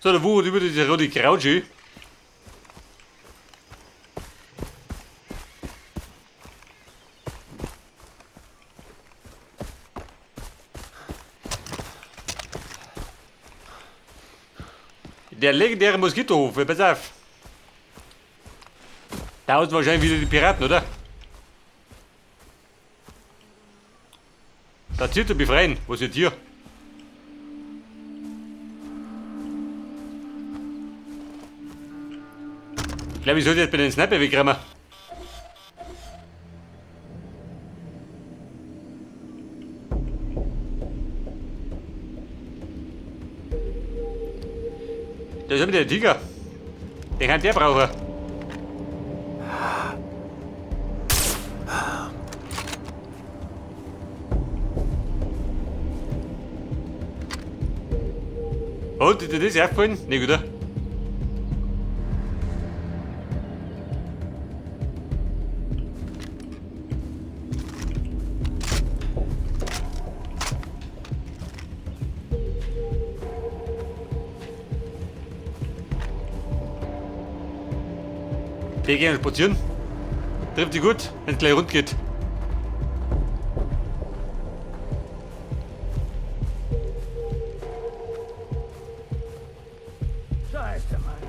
So, da wuchert über diese rote Kraut. Der legendäre Moskitohof, pass auf. Da hauen wahrscheinlich wieder die Piraten, oder? Da zieht er befreien. Was ist hier? Ich glaube, ich sollte jetzt bei den Sniper wegräumen. Da ist ja wieder der Tiger. Den kann der brauchen. Und, ist dir das aufgefallen? Nee, oder? Die gehen spazieren. Trifft die gut, wenn es gleich rund geht. Scheiße, Mann.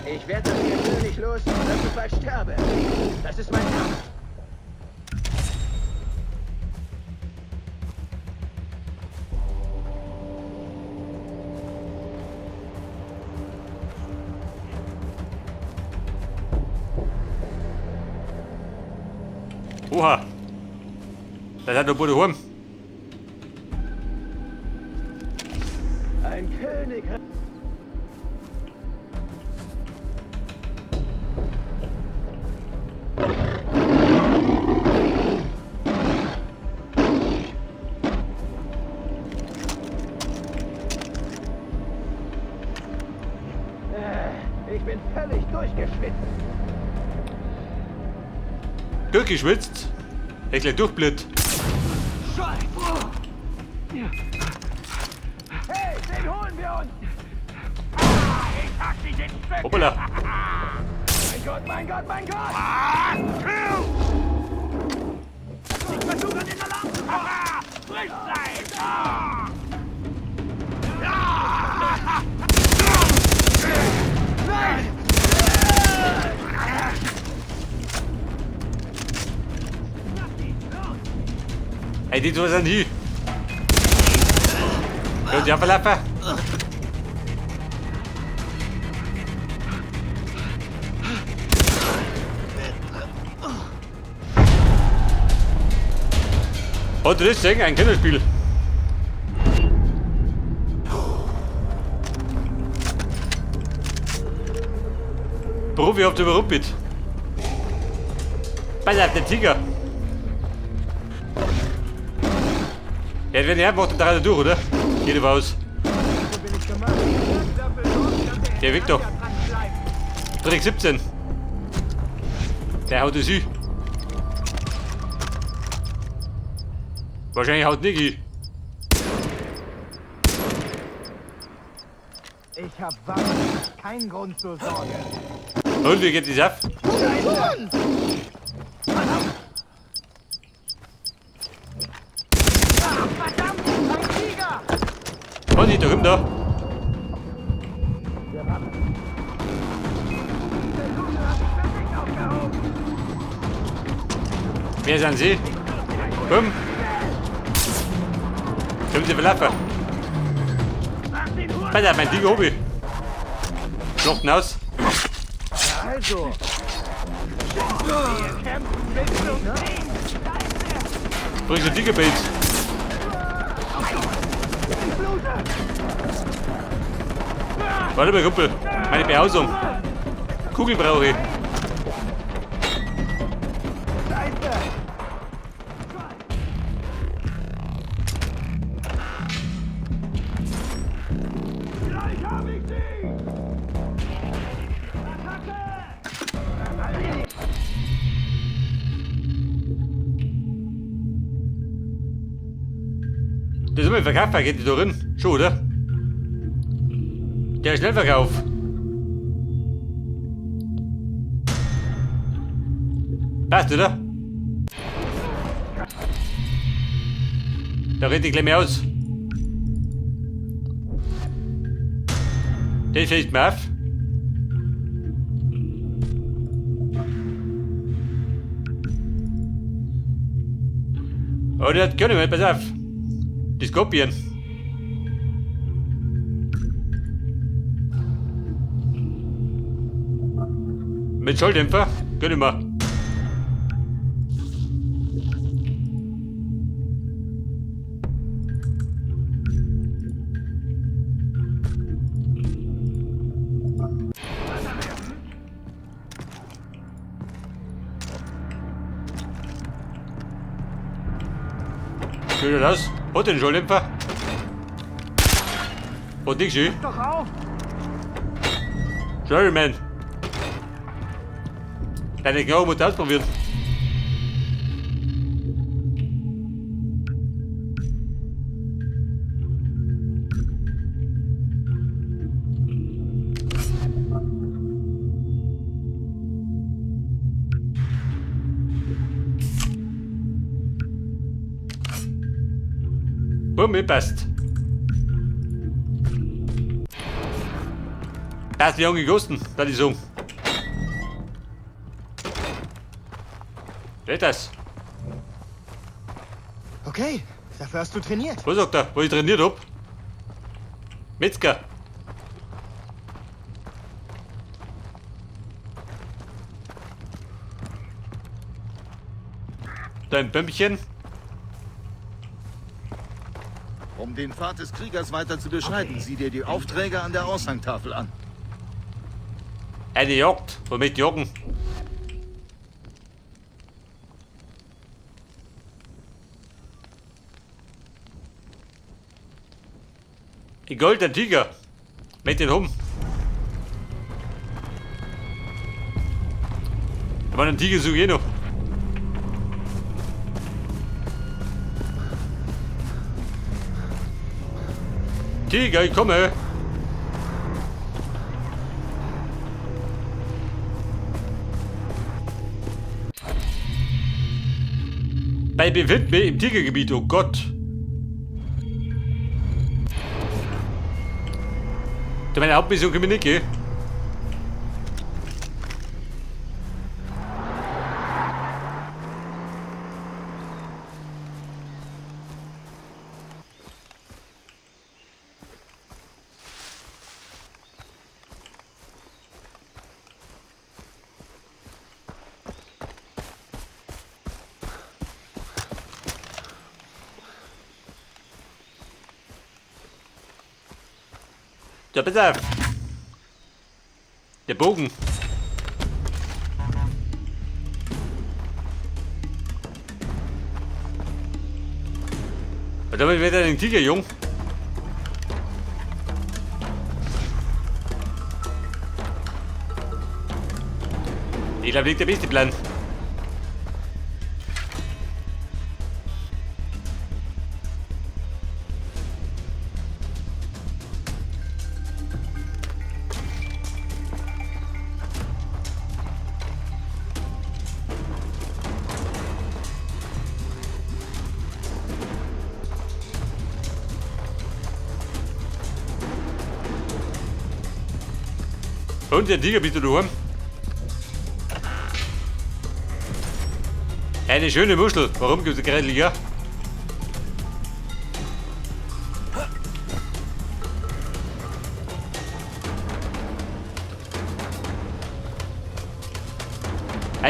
Ich werde das Gefühl nicht los, dass ich bald sterbe. Das ist mein Ernst. Oha. Das hat der Bude heim. Ein König. Ich bin völlig durchgeschwitzt. Durchgeschwitzt? Er ist gleich durchblit. Hey, den holen wir uns! Ah, ich hack dich in Stücke! Hoppala. Mein Gott, mein Gott, mein Gott! Ich versuche den Alarm zu machen! Frischfleisch! Ah! Nein! Hey, die zwei sind hier. Könnt ihr verlaufen? Und das ist ein Kinderspiel. Profi auf der Überrumpelt. Pass auf, der Tiger. Ja, wenn er macht, dann durch, oder? Geht aber aus. Der Victor. Trick 17. Der haut es hin. Wahrscheinlich haut Niki. Ich hab Waffen. Kein Grund zur Sorge. Und wie geht es ab? Verdammt! Ein Tiger! Vorsicht, da kommt da. Wer sind Sie? Komm. Kommen Sie verlaufen. Pass auf, mein Tiger Hobby. Schluchten aus. Also. Frische Tigerbait. Warte mal, Kumpel. Meine Behausung. Kugel brauche ich. Das ist immer Verkauf, geht die da drin. Schon, oder? Der Schnellverkauf. Passt, oder? Da rennt ich gleich mehr aus. Den fällt mir auf. Oh, der hat gar nicht mehr. Pass auf. Das kopieren. Mit Schalldämpfer? Gönn ich mir. Schön das. Hat den Schalldämpfer. Hat nicht schön. Doch auf! Sorry, man. Deine Knochen muss ausprobieren. Bumm, passt. Passt wie angegossen, da die sagen. Wer das? Okay, dafür hast du trainiert. Was sagt er? Wo ich trainiert hab? Metzger. Dein Bömmchen. Um den Pfad des Kriegers weiter zu beschreiten, sieh dir die Aufträge an der Aushangtafel an. Eine Jagd. Wo möchte ich jagen? Ein goldener Tiger. Möchte den haben. Da war ein Tiger suche ich eh noch. Tiger, ich komme. Bei befinden mich im Tigergebiet, oh Gott. Du, meine Hauptmission können wir nicht gehen. Ja, pass auf. Der Bogen. Und damit wird er den Tiger jung. Ich glaube, liegt der beste Plan. Und der Tiger, bist du daheim? Eine schöne Muschel. Warum gibt es gerade Liga?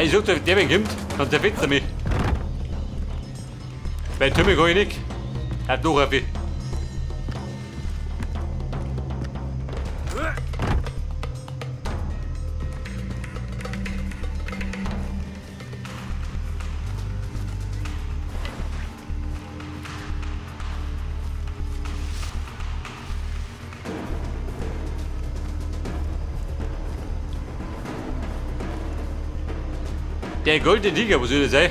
Ich sag dir, der, wenn kommt, dann zerfetzt er mich. Weil Türme kann ich nicht. Er hat noch auf. Der goldene Tiger, wo soll der sein?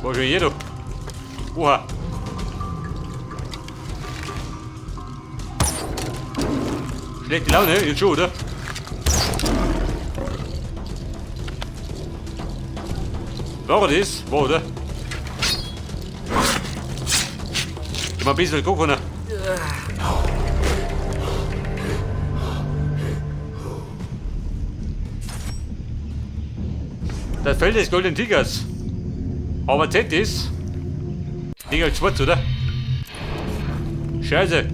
War schon jeder. Oha. Schlechte Laune, jetzt schon, oder? War das? War, oder? Ich mach ein bisschen gucken. Das Feld des Goldenen Tigers. Aber Z ist. Ding als schwarz, oder? Scheiße.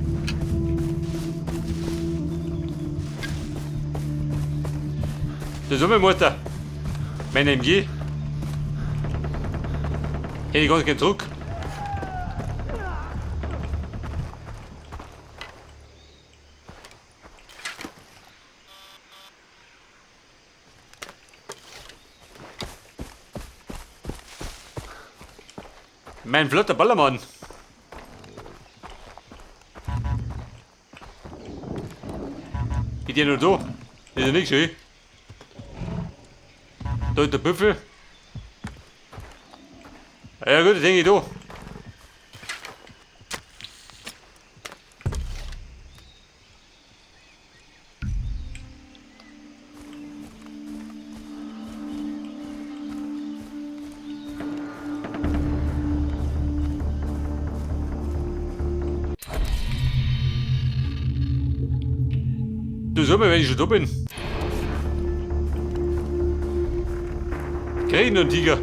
Das ist meine Mutter. Meine MG. Hätte ich ganz gern zurück. Mein flotter Ballermann. Geht ja nur da. Ist ja nicht schön. Da ist der Büffel. Ja gut, das hänge ich da. Du sag mal, wenn ich schon da bin. Krieg ich noch einen Tiger.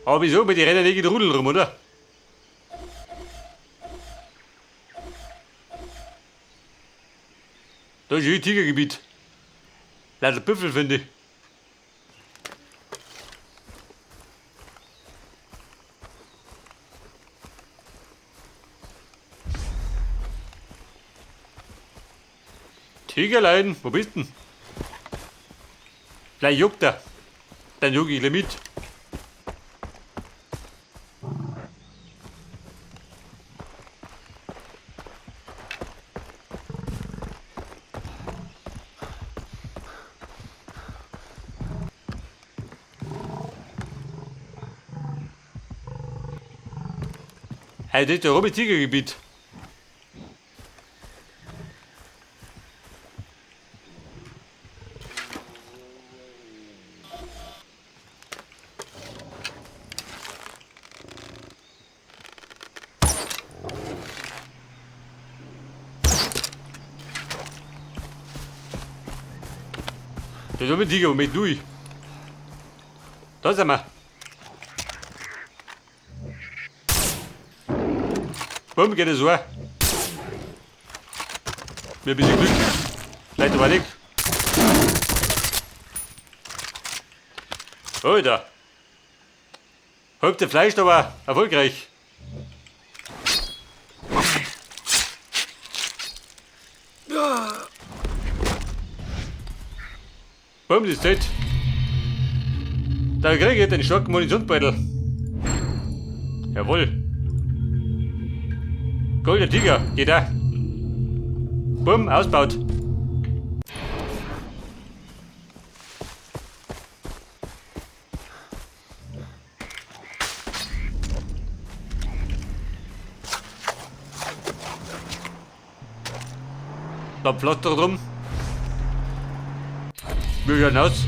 Aber wieso? Mit die rennen nicht in Rudel rum, oder? Da ist eh Tigergebiet. Leider Büffel, finde ich. Tigerlein, wo bist denn? Vielleicht juckt er. Dann juck ich gleich mit. Hey, das ist der Robby Tigergebiet. Das ist ein Tiger, mit durch. Da sind wir. Bumm, geht es so. Mit ein bisschen Glück. Vielleicht aber nicht. Alter. Halb der Fleisch, aber erfolgreich. Bumm, das Zelt. Da krieg ich den starken Munitionsbeutel. Jawohl. Goldener Tiger, geht da. Bumm, ausbaut. Da Pflaster drum. Wir schauen aus.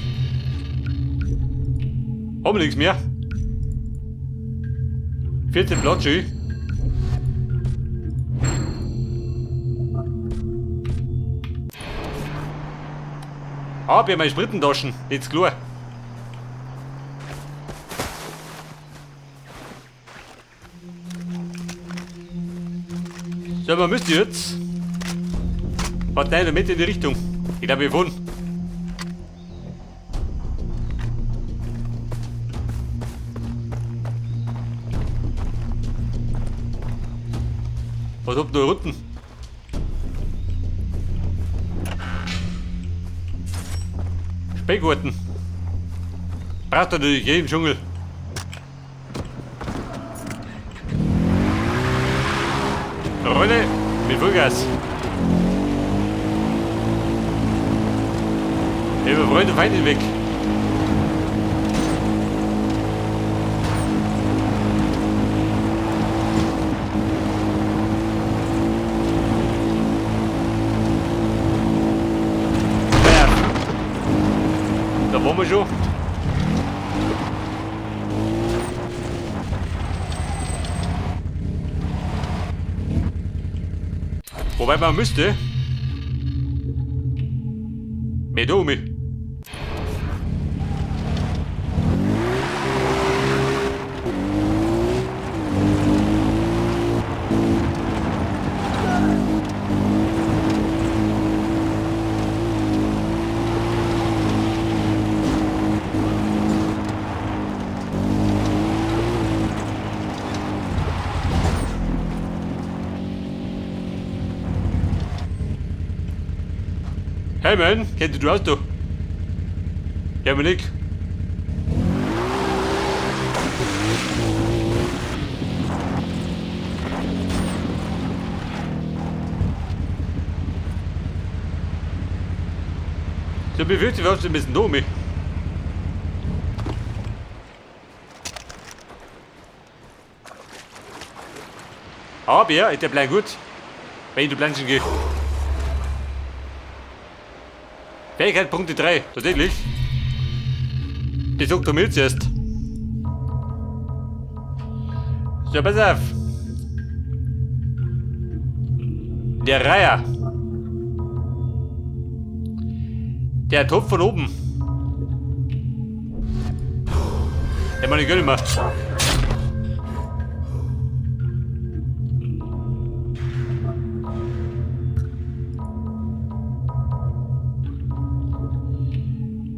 Haben wir nichts mehr. 14 Platz, schön. Ah, ich hab meine Sprittentaschen. Jetzt klar. So, man müsste jetzt. Warte, nein, mit in die Richtung. Ich glaube, wir fahren. Was habt ihr da unten? Speckgurten. Braucht natürlich jeden Dschungel. Rolle. Mit Vollgas. Über Freund und Feind hinweg. Da waren wir schon. Wobei man müsste. Mehr da um mich. Hey man, kennst du Auto? Ja, mir nicht. So, mir fühlt sich fast ein bisschen dumm. Aber ja, der bleibt gut. Wenn ich die Planschen gehe. Fähigkeit Punkte 3, tatsächlich. Die sagt er mir zuerst. So, pass auf. Der Reiher. Der Topf von oben. Der meine gönn immer.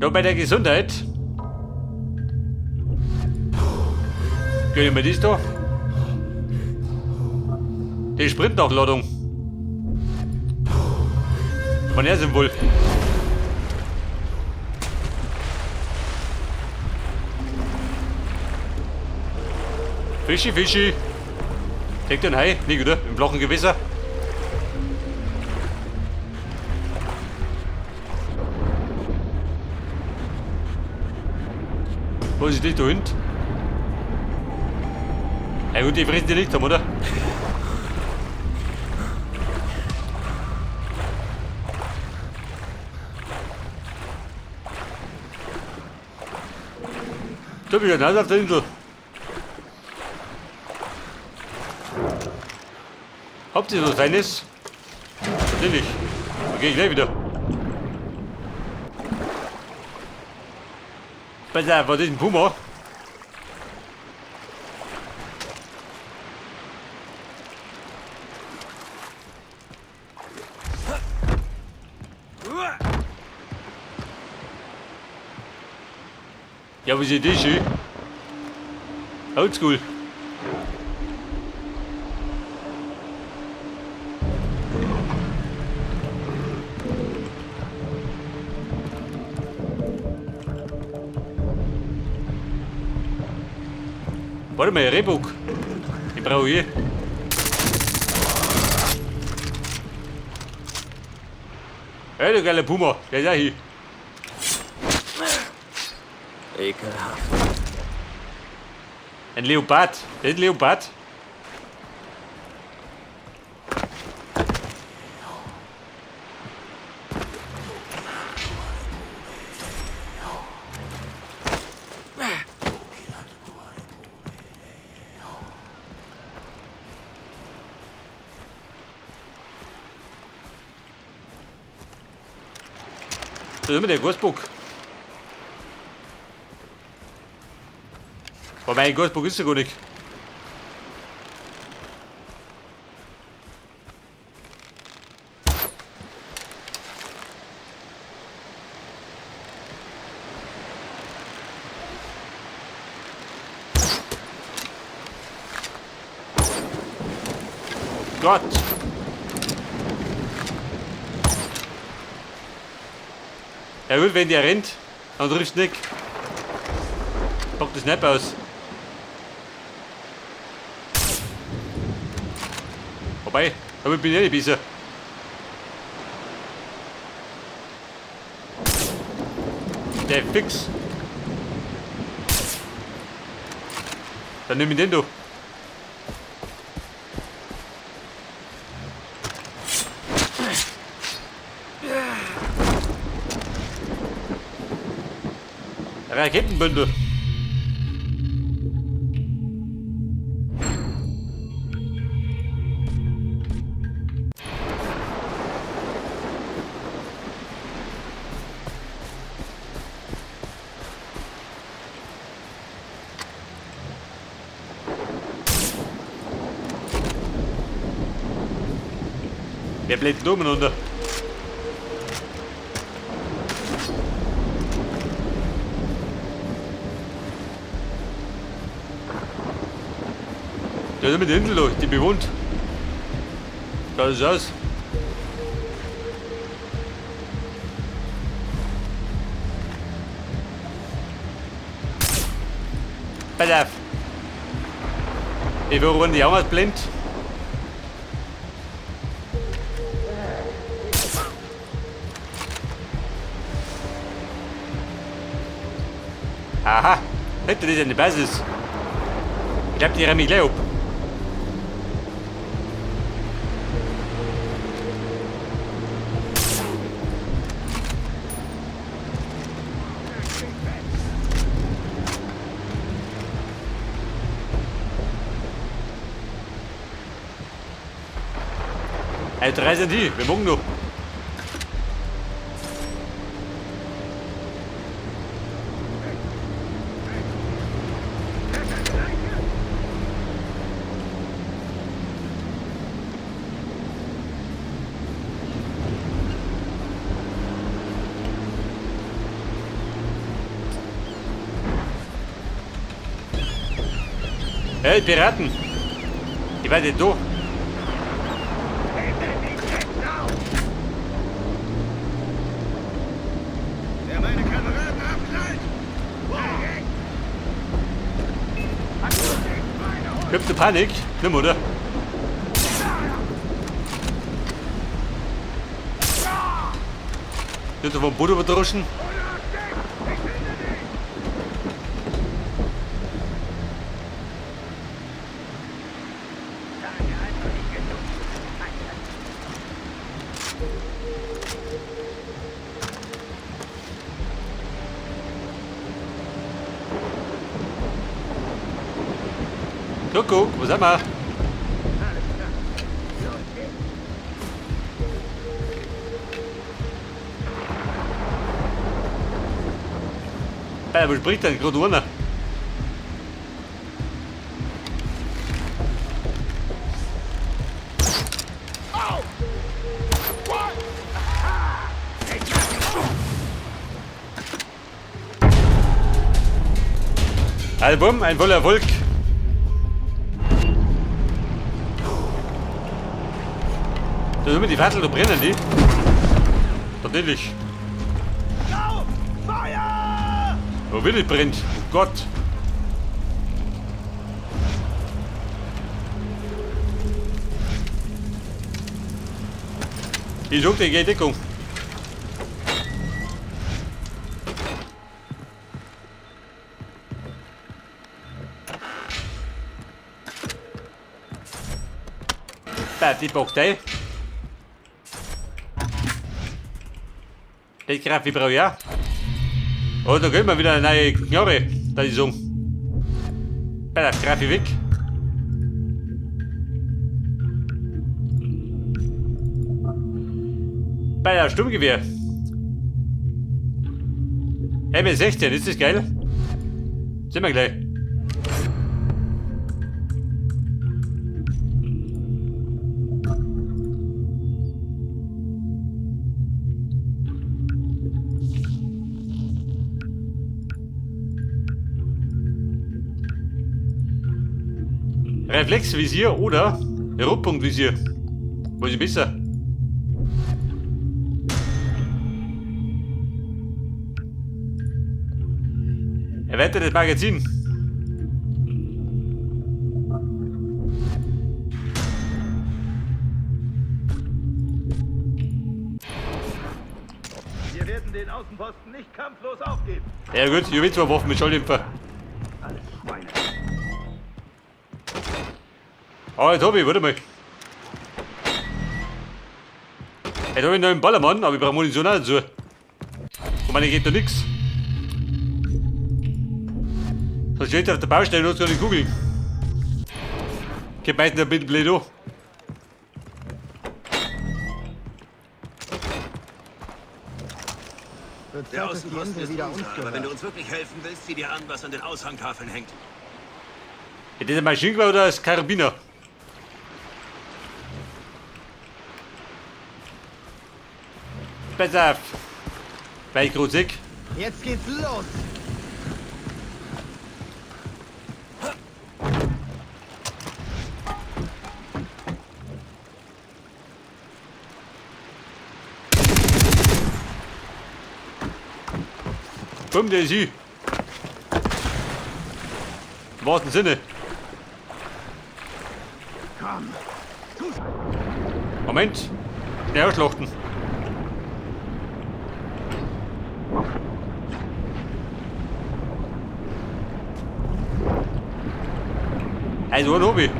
Da bei der Gesundheit. Gönn ich mir das da. Die Sprintnachladung. Von her sind wohl. Fischi, Fischi. Denkt ein Hai? Nicht, oder? Im flachen Gewässer. Was ist das da hinten? Ja gut, die fressen die nicht haben, oder? Da bin ich ja auf der Insel. Habt ihr was Feines? Natürlich. Okay, gleich wieder. Pass auf, was ist ein Puma? Ja, was ist das schön? Oldschool. Warte mal, Rehbock. Ich brauche hier. Hey, du geiler Puma, der ist auch hier. Ekelhaft. Ein Leopard. Das ist ein Leopard. Da ist immer der Gosbock. Wobei, ein Gosbock ist ja gar nicht. Gott! Ja gut, wenn der rennt, dann triffst du nicht. Pack das Sniper aus. Wobei, damit bin ich eh nicht besser. Der fix. Dann nimm ich den doch. Raketenbündel. Wer bleibt denn umeinander? Da ist mit der Insel da, die bewohnt. Schaut es aus. Pass auf. Ich war die auch blind. Aha, das ist eine Basis. Ich glaube, die renne ich gleich ab. Also drei sind die, wir morgen noch. Hey, Piraten! Ich war nicht da. Wer meine Kameraden abknallt! Gibt's eine Panik? Nimm, oder? Nicht vom Boot überdroschen? Kuckuck, wo sind wir? Hey, wo spricht denn gerade einer? Album, ein voller Erfolg. Da sind die Fackel, da brennen die. Natürlich. Feuer! Oh, wirklich brennt. Oh Gott. Ich suche die Deckung. Da, die Partei. Das greife ich brauche ich auch. Oh, da kriegen wir wieder eine neue Knarre. Da ist so. Da greife ich weg. Bei der Sturmgewehr. M16, ist das geil? Sind wir gleich. Reflexvisier oder Rotpunktvisier. Was ist besser? Erweitertes Magazin. den Außenposten nicht kampflos aufgeben. Ja gut, ich will zwei Waffen mit Schalldämpfer. Alles Schweine. Ah, jetzt hab ich, warte mal. Jetzt hab ich noch einen Ballermann, aber ich brauche Munition auch dazu. Und meine geht da nix. Sonst steht auf der Baustelle und gar nicht googeln. Geht meistens ein bisschen blöd an. Wird Der Zeit, dass die Außenposten Insel ist wieder uns unser, aber wenn du gehört. uns wirklich helfen willst, sieh dir an, was an den Aushangtafeln hängt. Ist das ein Maschinengewehr oder das Karabiner? Pass auf. Weil ich grad seh. Jetzt geht's los. Bumm, der ist hier. Im wahrsten Sinne. Komm. Tu's. Moment. Schnell ausschlachten. Also ein Hobby.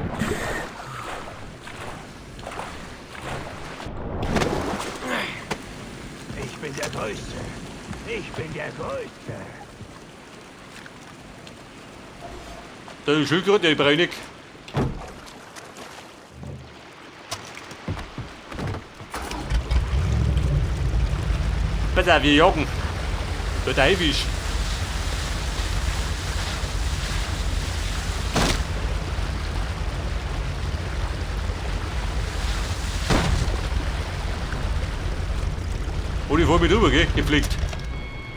Ich bin der Größte. Ich bin der Größte. Da ist ein Schildkröte, die brauche ich nicht. Pass auf, wir jagen. Da der Haifisch. Oh, die fahren mit rüber, gell? Gepflegt.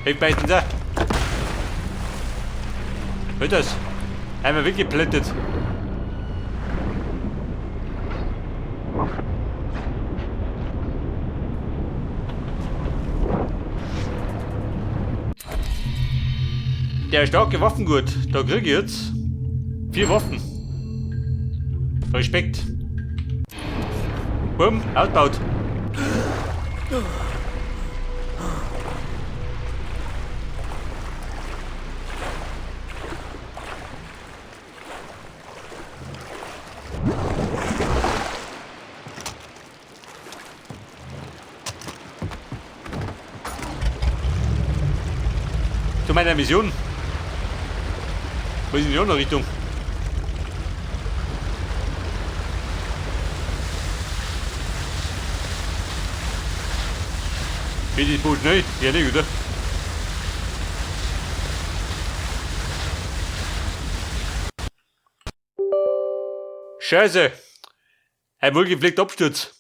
Hey, meistens auch. Was ist das? Einmal weggeplättet. Der starke Waffengurt, da krieg ich jetzt 4 Waffen. Respekt. Bumm, outbaut. Zu meiner Mission. Wo ist in die andere Richtung? Geht das Boot schnell? Ja, nicht, oder? Scheiße! Ein wohlgepflegter Absturz.